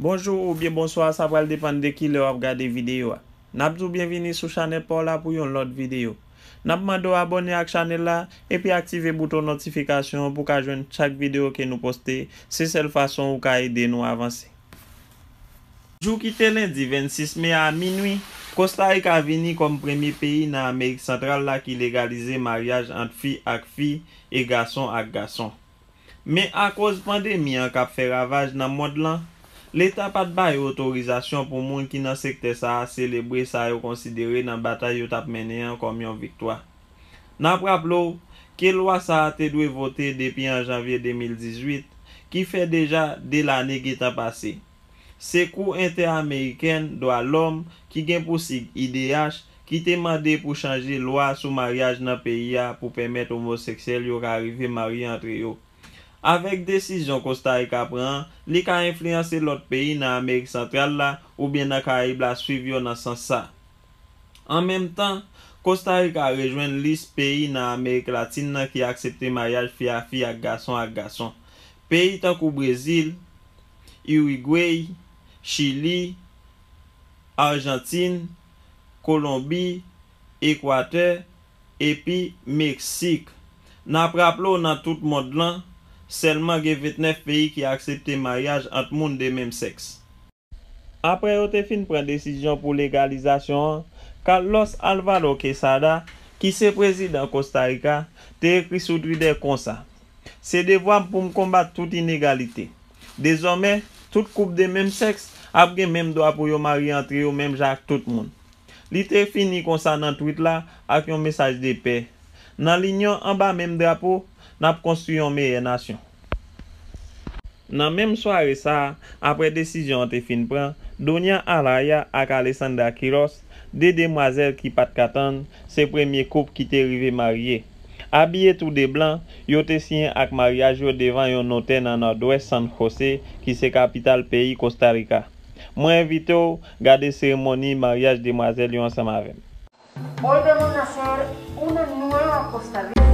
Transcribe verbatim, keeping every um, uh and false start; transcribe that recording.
Bonjou oubyen bonswa, sa pral depann de kilè w ap gade videyo a. N ap di w byenvini sou chanèl pa w la pou yon lòt videyo. N ap mande w abòne ak chanèl la epi aktive bouton notifikasyon an pou w ka jwenn chak videyo ke nou poste. Se sèl fason ou ka ede nou avanse. Jou ki te lendi vennsis me a minwi, Kosta Rika vini kòm premye peyi nan Amerik Santral la ki legalize maryaj ant fi ak fi e gason ak gason. Men akoz pandemi an k ap fè ravaj nan mond lan, Leta pa t bay otorizasyon pou moun ki nan sektè sa a selebre sa yo konsidere nan batay yo t ap mennen an kòm yon viktwa. N ap raple w ke lwa sa a te dwe vote depi an janvye de mil dizuit, ki fè deja de lane gentan pase. Se Kou Entèamerikèn Dwa Lòm, ki gen pou sig I D H, ki te mande pou chanje lwa sou maryaj nan peyi a pou pèmèt omoseksyèl yo ka rive marye antre yo. Avèk desizyon Kosta Rika pran an, li ka enfliyanse lòt peyi nan Amerik Santral la oubyen nan Karayib la swiv yo nan sans sa. An menm tan, Kosta Rika rejwenn lis peyi nan Amerik Latin nan ki aksepte maryaj fi a fi ak gason ak gason. Peyi tankou Brezil, Irigwey, Chili, Ajantin, Kolonbi, Ekwatè, epi Meksik. N ap raple w nan tout mond lan, sèlman gen vennèf peyi ki aksepte maryaj ant moun de menm sèks. Apre yo te fin pran desizyon pou legalizasyon an, Carlos Alvaro Quesada, ki se prezidan Kosta Rika, te ekri sou Twitter konsa: "Se devwa m pou m konbat tout inegalite. Dezòmè, tout koup de menm sèks ap gen menm dwa pou yo marye antre yo menm jan ak tout moun." Li te fini konsa nan tweet la ak yon mesaj de pè: "Nan linyon anba menm drapo, n ap konstwi yon meyè nasyon." Nan menm sware sa a, apre desizyon an te fin pran, Doña Alaya ak Alessandra Quiroz, de demwazèl ki pa t ka tann, se premye koup ki te rive marye. Abiye tou de blan, yo te siyen ak maryaj yo devan yon notè nan nòdwès San Jose, ki se kapital peyi Kosta Rika. Mwen envite w gade seremoni maryaj demwazèl yo ansanm avè m. Hoy vamos a hacer una nueva Costa Rica.